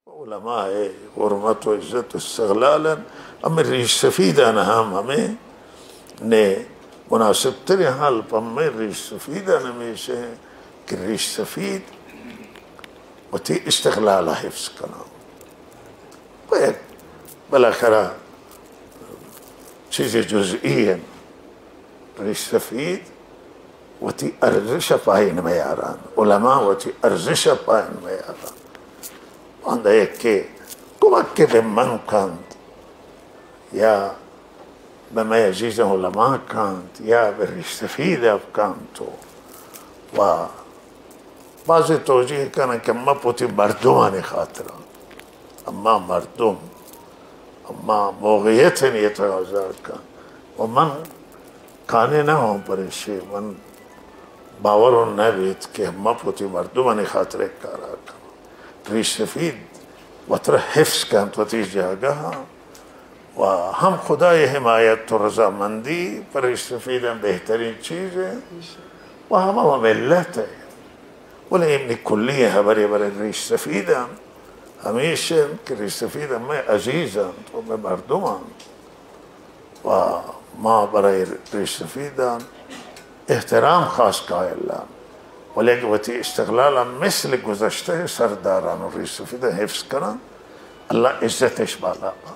علماء ءِ حرمت و عزت و استغلال انت۔ ہمے ریش سفیدان ہم ہمے نے مناسب تریں حال پہ ہمے ریش سفیدان ہمیش انت کہ ریش سفید وتی استغلال ءَ حفظ کناں۔ پہ یک بالاخرہ چیزے جزئی انت۔ ریش سفید وتی ارزش ءَ پائین میاران، علماء وتی ارزش ءَ پائین میاران۔ باندا یکے کمکے بہ من کنت یا بہ مئے عزیزیں علماء کنت یا بہ ریش سفید ءَ کنت و، و بازے توجیہ کنن کہ ما پہ وتی مردمانی خاطرا، اما مردم، اما موقعیت ءِ نیت ءَ آزار کن۔ و من کانے نہ ہوں پریشے، من باور نہ بیت کہ ما پہ وتی مردمانی خاطر یک کارا کن۔ ریش سفید وترا حفظ کنت وتی جاگہ ءَ۔ و ہم خدائے حمایت و رضامندی پہ ریش سفیداں بہترین چیز انت و ہم ہما ملت ءِ۔ بلے ایمنی کلی ہبرے، بلے ریش سفیداں ہمیش انت کہ ریش سفیداں مئے عزیز انت و مئے مردم انت و ما برای ریش سفیداں احترام خاص قائل آں، ولے کہ وتی استقلال ءَ مثل گذشتہ سرداران و ریش سفیداں حفظ کناں، اللہ عزتش بالا با۔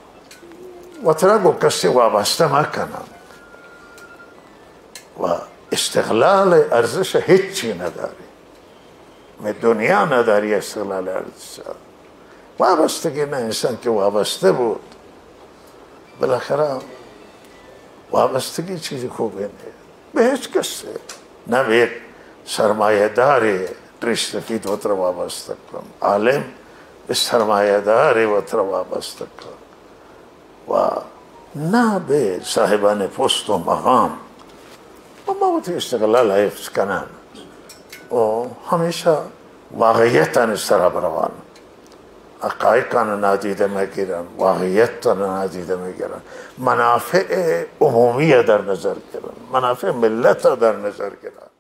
وترا گوں کسے وابستہ مہ کناں و استقلال ءِ ارزش ہچی نہ داری۔ مئے دنیا نہ داری استقلال ءِ ارزش ءَ۔ وابستگی نہ، انسان کہ وابستہ بوت، بالاخرہ وابستگی چیزی خوبی نہ، بہ ہچ کسے نہ۔ بہ یک سرمایہ دارے ریش سفید وترا وابستہ کن، عالم بہ سرمایہ دارے وترا وابستہ کن و نہ بہ صاحبان پست و مقام۔ و ما وتی استقلال ءَ حفظ کنان و ہمیشہ واقعیتانی سرا بروان۔ حقائقان نادیدہ مگرن، واقعیتان نادیدہ مگرن، منافع عمومی در نظر گرن، منافع ملت در نظر گرن۔